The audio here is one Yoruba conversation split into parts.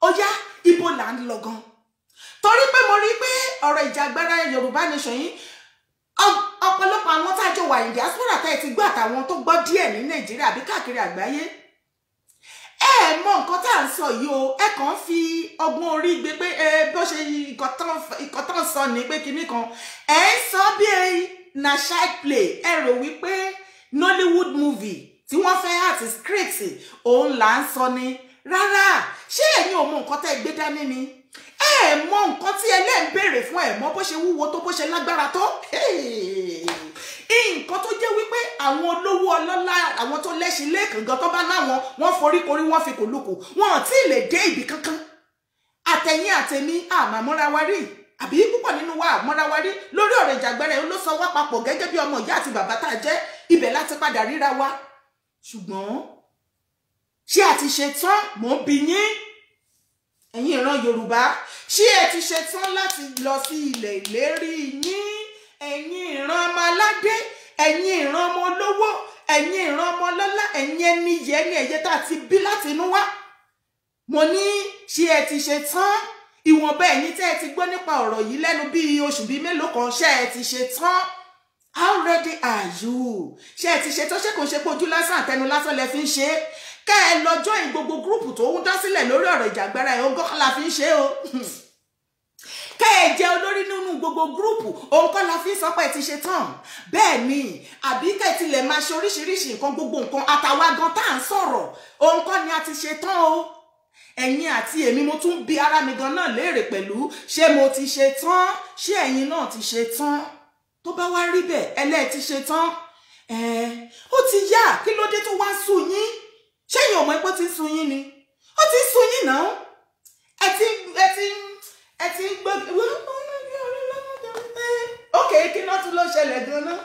Ó yá, ibo là ń lọ gan? Torí pé mo rí pé ọ̀rọ̀ ìjàgbara Yorùbá Nation yìí, ọ̀pọ̀lọpọ̀ àwọn tá a jọ wà ní diaspora tá ẹ ti gbọ́ àtàwọn tó gbọ́ díẹ̀ ní Nàìjíríà àbí káàkiri àgbáyé, ẹ mọ nǹkan tá à ń sọ yìí o. Ẹ kàn ń fi ọgbọ́n orí gbé pé ẹ bó ṣe nǹkan tán sọ ní pé kinní kan ẹ ń sọ bí na child play. Ẹ rò wípé Nollywood movie tí wọ́n fẹ́ àti script òun là ń sọ ni. Rárá, ṣé ẹ̀yin ò mọ nǹkan tẹ́ gbé dání ni? Ẹ mọ nǹkan tí ẹlẹ́ ń béèrè fún, ẹ mọ bó ṣe wúwo tó, bó ṣe lágbára tó. Nǹkan tó jẹ́ wípé àwọn olówó ọlọ́lá, àwọn tó lẹ́ṣin lẹ́ẹ̀kan gan tó bá láwọn wọ́n foríkorí, wọ́n fi kòlùkù, wọn ò tí ì lè dé ibì kankan. Àtẹ̀yìn àtẹ̀mí àmàmọ́ra wa rí, àbí púpọ̀ nínú wa àmọ́ra wa rí lórí ọ̀rọ̀ ìjàgbẹ́rẹ́ ló sọ wá papọ̀ gẹ́gẹ́ bí ọmọ ìyá àti bàbá tá a jẹ́. Ibẹ̀ láti padà ríra wa. Ṣùgbọ́n ṣé a ti ṣe tán? Mò ń bi yín, ẹ̀yin ìran Yorùbá, ṣé ẹ ti ṣe tán láti lọ sí ilẹ̀ ìlérí yín? Ẹ̀yin ìran ọmọ aládé, ẹ̀yin ìran ọmọ olówó, ẹ̀yin ìran ọmọ ọlọ́lá, ẹ̀yin ẹni yẹ ní ẹ̀yẹ tá a ti bí láti inú wá. Mo ní ṣé ẹ ti ṣe tán? Ìwọ̀nba ẹ̀yin tẹ́ ẹ ti gbọ́ nípa ọ̀rọ̀ yìí lẹ́nu bíi oṣù bíi mélòó kan, ṣé ẹ ti ṣe tán? How ready are you? Ṣé ẹ ti ṣe tán? Ṣé kò ṣe pé ojú lásán àtẹnu lásán lẹ fi ń ṣe é? Kẹ́ ẹ lọ join gbogbo gúrùpù tó ń dá sílẹ̀ lórí ọ̀rọ̀ ìjàgbara ẹ̀, ogán la fi ń ṣe o. Kẹ́ ẹ jẹ́ olórí nínú gbogbo gúrùpù, òun kọ́ la fi ń sọ pé ẹ ti ṣe tán. Bẹ́ẹ̀ ni, àbí kẹ́ ẹ tilẹ̀ máa ṣe oríṣiríṣi nǹkan, gbogbo nǹkan àtàwa gan tá à ń sọ̀rọ̀, òun kọ́ ni a ti ṣe tán o. Ẹ̀yin àti èmi, mo tún bi ara mi gan náà léèrè pẹ̀lú, ṣé mo ti ṣe tán? Ṣé ẹ̀yin náà ti ṣe tán? Tó bá wá rí bẹ́ẹ̀, ẹlẹ́ẹ̀ ti ṣe tán, ó ti yá. Kí ló dé tó wá sú yín? Ṣẹ́yìn ọmọ ẹ̀pọ̀ ti ń sun yín ni? Ó ti ń sun yín náà. Ẹ ti ń gbọ́. Ok, kí náà tún ló ṣẹlẹ̀ gan-an?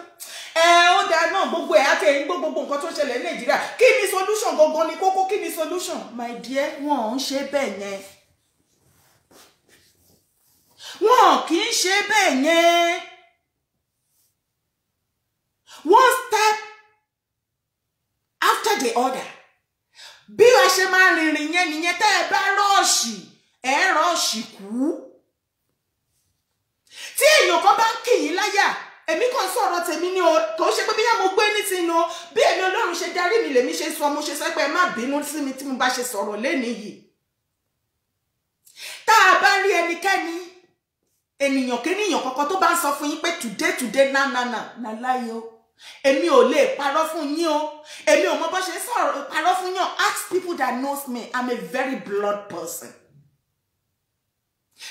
Ẹ ó dáa náà, gbogbo ẹ̀ àti ẹ̀yin gbọ́ gbogbo nǹkan tó ṣẹlẹ̀ ní Nàìjíríà. Kí ni solution gangan ni kókó? Kí ni solution? My dear, wọn ò ń ṣe bẹ́ẹ̀ yẹn. Wọn kì í ṣe bẹ́ẹ̀ yẹn. One step after the other. Bí wàá ṣe máa rìnrìn yẹn nìyẹn. Tẹ́ ẹ bá rọ́ọ̀ṣì, ẹ rọ́ọ̀ṣì kú. Tí èèyàn kan bá ń kì yín láyà, èmi kàn sọ̀rọ̀ tèmi ní o, kò ṣe pé bíyà mo gbé ní tinú. Bí èmi Ọlọ́run ṣe darí mi lèmi ṣe sọ, mo ṣe sọ pé ẹ má bínú sí mi tí mo bá ṣe sọ̀rọ̀ lénìí yìí. Tá a bá rí ẹnikẹ́ni, ènìyàn kéníyàn kankan tó bá ń sọ fún yín pé today today na na na na láyé o, èmi ò lè parọ́ fún yín o. Èmi ò mọ bó ṣe sọ̀rọ̀ parọ́ fún yín. Ask people that knows me, I'm a very blood person.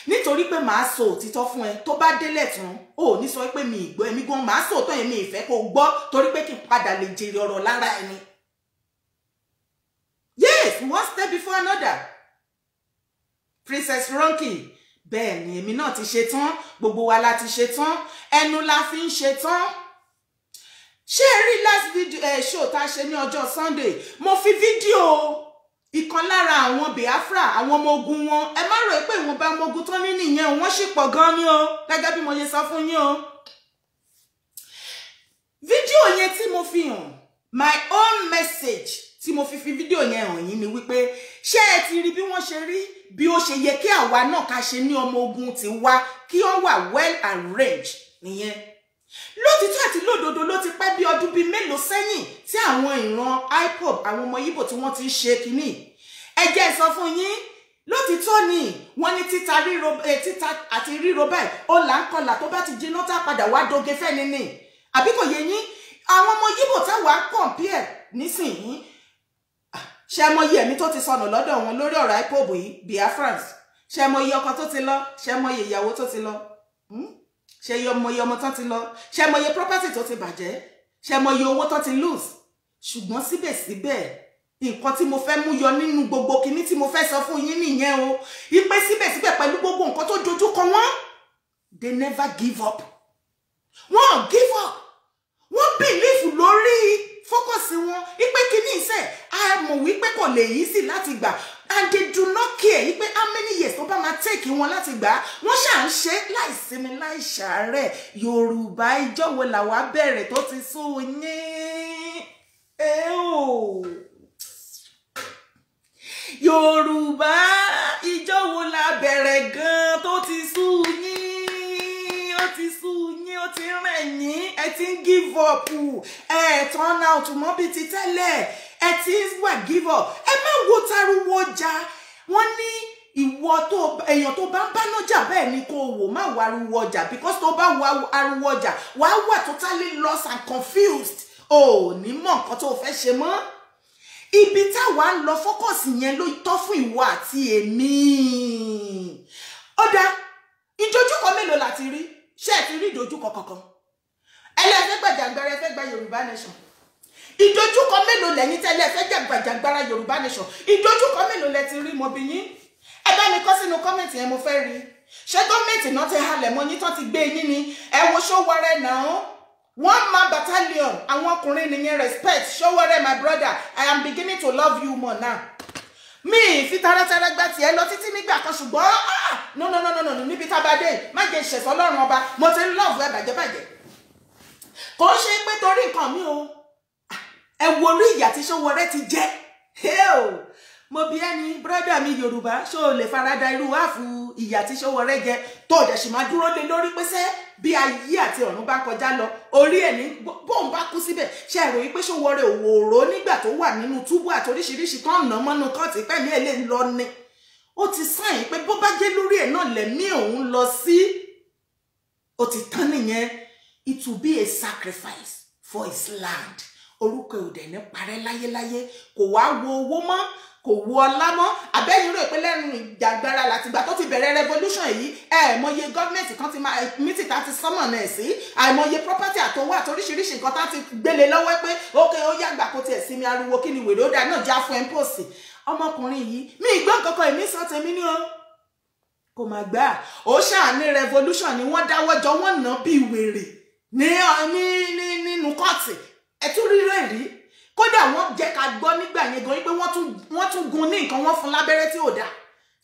Nítorí pé màá sọ òtítọ́ fún ẹ, tó bá délẹ̀ tán, ò ní sọ pé mi ìgbọ́. Èmi gan màá sọ òtọ́, èmi ìfẹ́ kó gbọ́, torí pé kí n padà lè jèrè ọ̀rọ̀ lára ẹni. Yes, one step before another. Princess Ronke, bẹ́ẹ̀ ni, èmi náà ti ṣe tán, gbogbo wa la ti ṣe tán, ẹnu la fi ń ṣe tán. Ṣé ẹ rí last video show tá a ṣe ní ọjọ́ Sunday? Mo fi fídíò ìkan lára àwọn Biafra, àwọn ọmọ ogun wọn. Ẹ má rò pé ìwọ̀nba ọmọ ogun tán ní nìyẹn, wọ́n sì pọ̀ gan ni o, gẹ́gẹ́ bí mo ṣe sọ fún yín o. Fídíò yẹn tí mo fi hàn, my own message tí mo fi fídíò yẹn hàn yín ni wípé ṣé ẹ ti rí bí wọ́n ṣe rí, bí ó ṣe yẹ kí àwa náà ká ṣe ní ọmọ ogun ti wá, kí wọ́n wà well arranged nìyẹn. Lótìtọ́ àti lódodo, ló ti pẹ́ bí ọdún bíi mélòó sẹ́yìn tí àwọn ìran IPOB, àwọn ọmọ Ìgbò tí wọ́n ti ń ṣe kínní. Ẹ jẹ́ sọ fún yín, lótìtọ́ ni wọ́n ní títa ríro, títa àti ríro báyìí ó là ń kọlà, tó bá ti jiná tá padà wá doge fẹ́ni ni. Àbí kò yé yín? Àwọn ọmọ Ìgbò táwa compare nísìnyí, ṣé mọ iye ẹ̀mí tó ti sọnù lọ́dọ̀ wọn lórí ọ̀rọ̀ IPOB yìí, Biafrans? Ṣé mọ iye ọkọ tó ti lọ? Ṣé mọ iye ìyàwó tó ti lọ? Ṣé mọ iye ọmọ tán ti lọ? Ṣé mọ iye property tó ti bàjẹ́? Ṣé mọ iye owó tán ti lose? Ṣùgbọ́n síbẹ̀síbẹ̀, nǹkan tí mo fẹ́ mú yọ nínú gbogbo kinní tí mo fẹ́ sọ fún yín nìyẹn o, ipe síbẹ̀síbẹ̀ pẹ̀lú gbogbo nǹkan tó dojú kọ wọ́n, they never give up. Wọ́n give up. Wọ́n believe lórí focus wọn ipe kinní iṣẹ́ a mọ̀ wípé kò lè easy láti gbà, and they do not care wípé how many years tó bá máa take wọn láti gbà. Wọ́n ṣà ń ṣe láìsinmi láìṣàárẹ̀. Yorùbá, ìjọ wo làwa bẹ̀rẹ̀ tó ti sú yín? Ẹ o Yorùbá, ìjọ Ẹ ti ń give up, ẹ turn out mọ́ bíi ti tẹ́lẹ̀, ẹ ti ń wà give up. Ẹ má wo tariwo ọjà. Wọ́n ní ìwọ tó èèyàn tó bá ń bánájà bẹ́ẹ̀ ni kò wò, má wo ariwo ọjà, because tó bá wo ariwo ọjà, wàá wà totally lost and confused, ò ní mọ̀ nǹkan tó fẹ́ ṣe mọ́. Ibi táwa ń lọ, focus yẹn ló tọ́ fún ìwọ àti èmi. Ó dá ìdojúkọ mélòó la ti rí? Ṣé ẹ ti rí ìdojúkọ kankan? Ẹlẹ́fẹ́ gbàjàgbara, ẹ fẹ́ gba Yorùbá nation. Ìdojúkọ mélòó lẹ́yìn tẹ́lẹ̀ fẹ́ gbàjàgbara Yorùbá nation? Ìdojúkọ mélòó lẹ ti rí? Mo bi yín, ẹ bá mi kọ sínú comment yẹn, mo fẹ́ rí. Ṣé gọ́ọ̀mẹ̀ntì náà ti halẹ̀ mọ́ yín tán ti gbé yín ni? Ẹ wo Sowore náà, one man battalion, àwọn ọkùnrin nìyẹn. Respect Sowore, my brother, I am beginning to love you more now. Mi fi taratara gba tiẹ̀ lọ títí nígbà kan, ṣùgbọ́n ah, no, no, no, no, no, níbi tá a bá dé, má jẹ́ ìṣẹ̀sọ́ Ọlọ́run ọba, mo ti ń love ẹ bàjẹ́bàjẹ́. Kò ń ṣe pé torí nǹkan mi o. Ẹ wo orí ìyà tí Sowore ti jẹ́. Mo bi ẹni, brother mi Yorùbá, ṣó o lè farada irú àfù ìyà tí Sowore jẹ, tó dẹ̀ sì máa dúró lé lórí pẹ́sẹ́ bí ayé àti ọ̀run bá kọjá lọ orí ẹ̀ ní bóun bá kú síbẹ̀? Ṣe ẹ̀rọ yìí pé Sowore òwòrò nígbà tó wà nínú túbú àti oríṣiríṣi tó ń nà mọ́nú kọ́ọ̀tì pẹ̀lú ẹ̀ lè lọ ni ó ti sáyìn pé bó bá jẹ́ lórí ẹ̀ náà lẹ̀mí òun lọ sí, ó ti tán nìyẹn. It will be a sacrifice for his land. Orúkọ ò dẹ̀ ní parẹ́ láyéláyé. Kò wá wo owó mọ́, kò wo ọlá mọ́. Àbẹ́yìn rò pé lẹ́nu ìjàgbara látìgbà tó ti bẹ̀rẹ̀ revolution yìí, ẹ mọye gọ́ọ̀mẹ̀ntì kan ti máa mítì tá ti sọ́mọ̀ náà sí, àìmọye property àtọwọ́ àti oríṣiríṣi nǹkan tá ti gbélé lọ́wọ́ pé ókè ó yàgbà kó tiẹ̀ sinmi ariwo. Kí ni wèrè ó dá náà já fún ẹ́ńpọ̀sì ọmọkùnrin yìí? Mi ìgbọ́n kankan, èmi sọ tèmi ní o, kò má gbà. Ó ṣáà ní revolution ni wọ́n dáwọ́ jọ, wọ́n ná bíi wèrè ní nínú kọ́ọ̀tì. Ẹ̀ tún rí rẹ̀ rí. Kódà wọ́n jẹ́ ká gbọ́ nígbà yẹn gan pé wọ́n tún gun ní nǹkan, wọ́n fún lábẹ́rẹ́ tí ò dáa.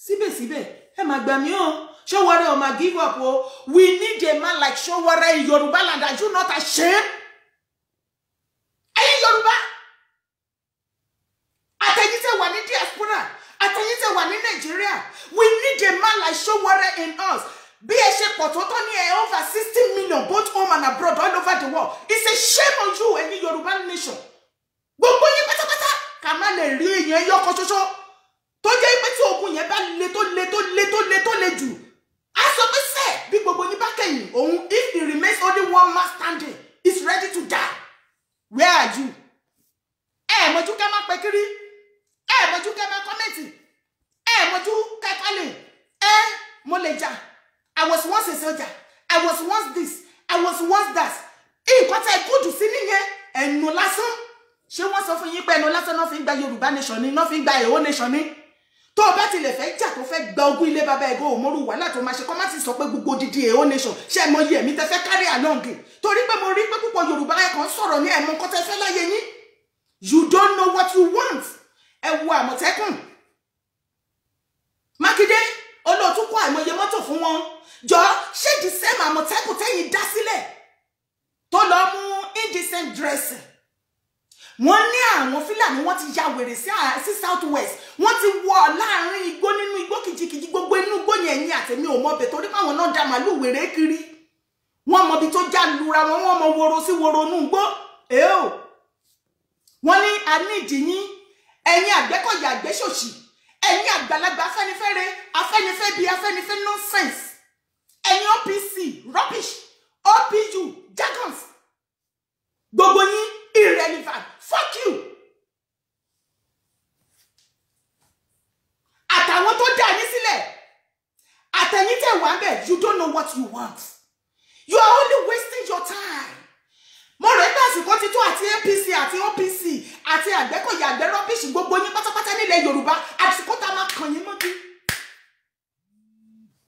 Síbẹ̀síbẹ̀, ẹ má gbà mí o, Sowore ò máa give up o. We need a man like Sowore in Yorùbá land. Are you not ashamed? Ẹ̀yin Yorùbá, àtẹ̀yin tẹ́ wà ní diaspora, àtẹ̀yin tẹ́ wà ní Nàìjíríà, we need a man like Sowore in us. Bí ẹ ṣe pọ̀ tó tán ní ẹ over 60 million, both home and abroad, all over the world. It's a shame on you. Ẹ̀yin Yorùbá nation, gbogbo yín pátápátá, ká má lè rí èèyàn ẹyọ kan ṣoṣo tó jẹ́ pé tí ogun yẹn bá le tó le tó le tó le tó le jù, á sọ pé sẹ́ bí gbogbo yín bá kẹ̀yìn òun, if he remains only one man standing, is ready to die. Where are you? Ẹ mọ̀jú kẹ́ máa pẹ́ kiri, ẹ mọ̀jú kẹ́ máa comment, ẹ mọ̀jú kẹ́kọ̀ọ́ ẹ mo lè jà. I was once a soldier, I was once this, I was once that. Nǹkan tẹ́ gùdù sí nìyẹn, ẹnu lásán. Ṣé wọ́n sọ fún yín pé ẹnu lásán náà fi ń gba Yorùbá nation ni, náà fi ń gba èho nation ni? Tó o bá tilẹ̀ fẹ́ jà, tó fẹ́ gba ogún ilé bàbá ẹ̀gọ́ òmòrú wàhálà tó máa ṣe, kọ́ má ti sọ pé gbogbo odidi èho nation. Ṣé ẹ mọ iye ẹ̀mí tẹ́ fẹ́ carry along? Torí pé mo rí pé púpọ̀ Yorùbá ẹ̀ kàn sọ̀rọ̀ ní ẹ̀mọ nǹkan tẹ́ fẹ́ láyé yín. You don't know what you want. Ẹ wo Àmọ̀tẹ́kùn, Mákindé olóòtú kó àìmọye mọ́tò fún wọn jọ. Ṣé the same Àmọ̀tẹ́kùn tẹ́yìn dá sílẹ̀ tó lọ mú indecent dressing? Wọ́n ní àwọn Fúlàní, wọ́n ti ya wèrè sí South West, wọ́n ti wọ láàrin igbó, nínú igbó kìjikìji, gbogbo inú igbó yẹn, ẹ̀yìn àtẹ̀mí ò mọ̀ bẹ̀, torí pàwọn náà dá màálù wèrè kiri. Wọ́n mọ ibi tó já lura wọn, wọ́n mọ woro sí woro inú igbó. Èèó, wọ́n ní a ní ìdíyín, ẹ̀yin Àgbẹ̀kọ̀yà, àgbẹ̀ṣòṣì, ẹ̀yin àgbàlagbà Afẹ́nifẹ́re, Afẹ́nifẹ́ bíi Afẹ́nifẹ́ nonsense, ẹ̀yin OPC rubbish, OPU jargons, gbogbo yín irrelevant. Fuck you àtàwọn tó dá yín sílẹ̀, àtẹ̀yìn tẹ̀ wá bẹ̀. You don't know what you want. You are only wasting your time. Mo rẹ̀ pé àsìkò ti tó, àti APC àti OPC àti Àgbẹ̀kọ̀yà, àgbẹ̀ rubbish, gbogbo yín pátápátá nílẹ̀ Yorùbá, àsìkò